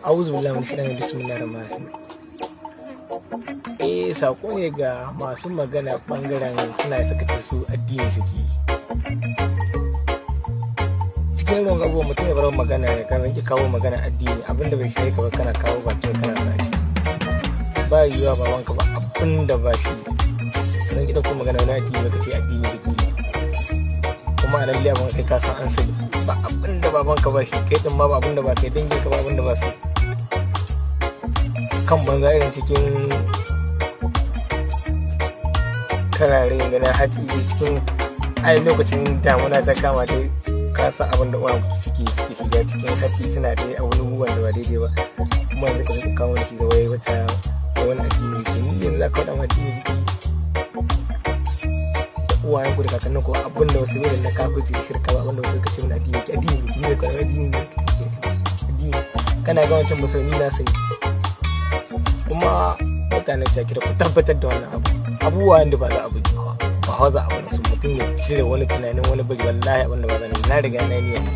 A'udhu billahi minash shaitanir bismillahir rahmanir rahim. Sako ne ga masu magana bangaren suna saka ce su addini suke yi. Cikin ruwan abubuwan mutum ya bar magana ya kan ki kawo magana addini abinda bai kai ka ba kana kawo bakin kana sa shi. Ba yiwuwa ba wanka ba abinda ba shi. Kan ki dauko magana wani addini baka ce addini kake yi. Kuma a lalle abin kai ka san an sani ba abinda babanka ba shi kai din ma ba abinda ba kai dangin ka ba abinda ba sai. Kan banza irin cikin karare na haji cikin ai lokacin damuna ta kama dai ka san abin da uwan suke shiga cikin haji suna dai a wani gugan da ba daidai ba kuma yanzu ka kawo wani da wai wata wani addini ke ni yanzu za ka faɗa ma addini ke uwayen ku da kakannin ku abin da wasu irin na kafirci da shirka ba abin da wasu kashe wani addini ke addini ke ni da kwanan addini ne ke addini kana ga wancan musulmi na sani kuma mutanen shakira ku tabbatar da wannan abu abubuwan da ba za a buji ba ba za a bari su mutum ya cire wani tunanin wani bari wallahi abin da ba za na riga na niyya ne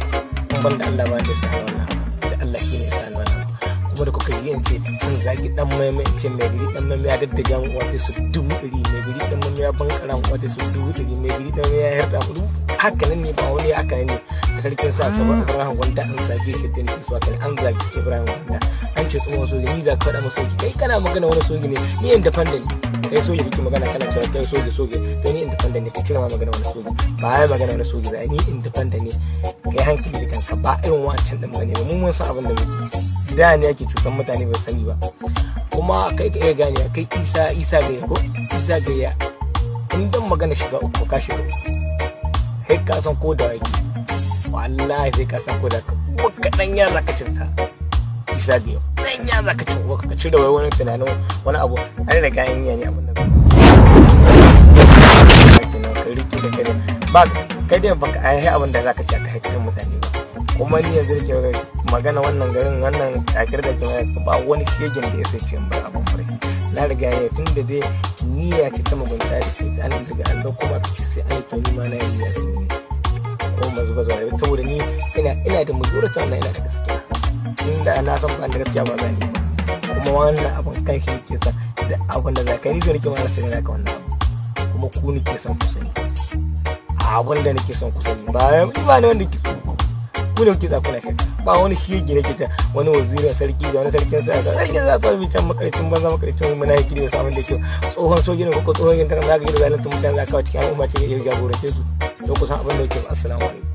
kun ban da Allah ba da sa wannan abu sai Allah shi ne ya sa wannan abu kuma da kuka yi in ce an zagi dan maimai in ce mai gari dan maimai ya daddaga mu wata su 100,000 mai gari dan maimai ya bankara mu wata su 100,000 mai gari dan maimai ya yarda mu haka nan ne ba wani haka nan ne da sarkin sa ka Ibrahim Gwanda an zage shi da nake so haka an zage Ibrahim Gwanda an ce tsohon soji ni za ka faɗa masa soji kai kana magana wani soji ne ni independent ne kai soji kake magana kana cewa kai soji soji to ni independent ne ka cire ma magana wani soji ba ai magana wani soji ba ni independent ne kai hankali da kanka ba irin wancan din bane mu mun san abin da muke da ne yake cutar mutane ba sani ba kuma kai ka iya gane kai Isa Isa ga ko Isa ga ya in dan magana shiga uku ka shiga uku sai ka san ko da yake wallahi sai ka san ko da ka kadan ya zaka cinta Isa ga dan ya zaka cin uwa ka cire wai wani tunanin wani abu an riga an yi ne abin da kenan ka rike da kai ba kai dai baka ai abin da zaka ci aka haifar mutane ba kuma ni yanzu nake magana wannan garin wannan kakir da ke ba wani shegen da ya sai ce bar abin farki na riga ya tun da dai niyya ce ta mugunta da ce ta an daga an dauko ba ka ce sai an yi to ni ma na yi niyya sun yi ne ko mazu ba zuwa saboda ni ina da majority wannan ina da gaskiya inda na san ba da gaskiya ba zan yi ba kuma wannan abin kan shi ke sa da abin da za ka yi ni nake ma na sani ka wannan abu kuma ku nake son ku sani abin da nake son ku sani ba ba ne wanda ke so ku ne kuke kuna shakka ba wani shege nake ta wani wazirin sarki da wani sarkin sa sarkin sa so bi can makarcin banza makarcin munafiki da samun da kyau tsohon soji ne ko tsohon yantar ma ga zalunta mutane za ka cikin al'umma ce ya jagorance su to ku san abin da yake. Assalamu alaikum.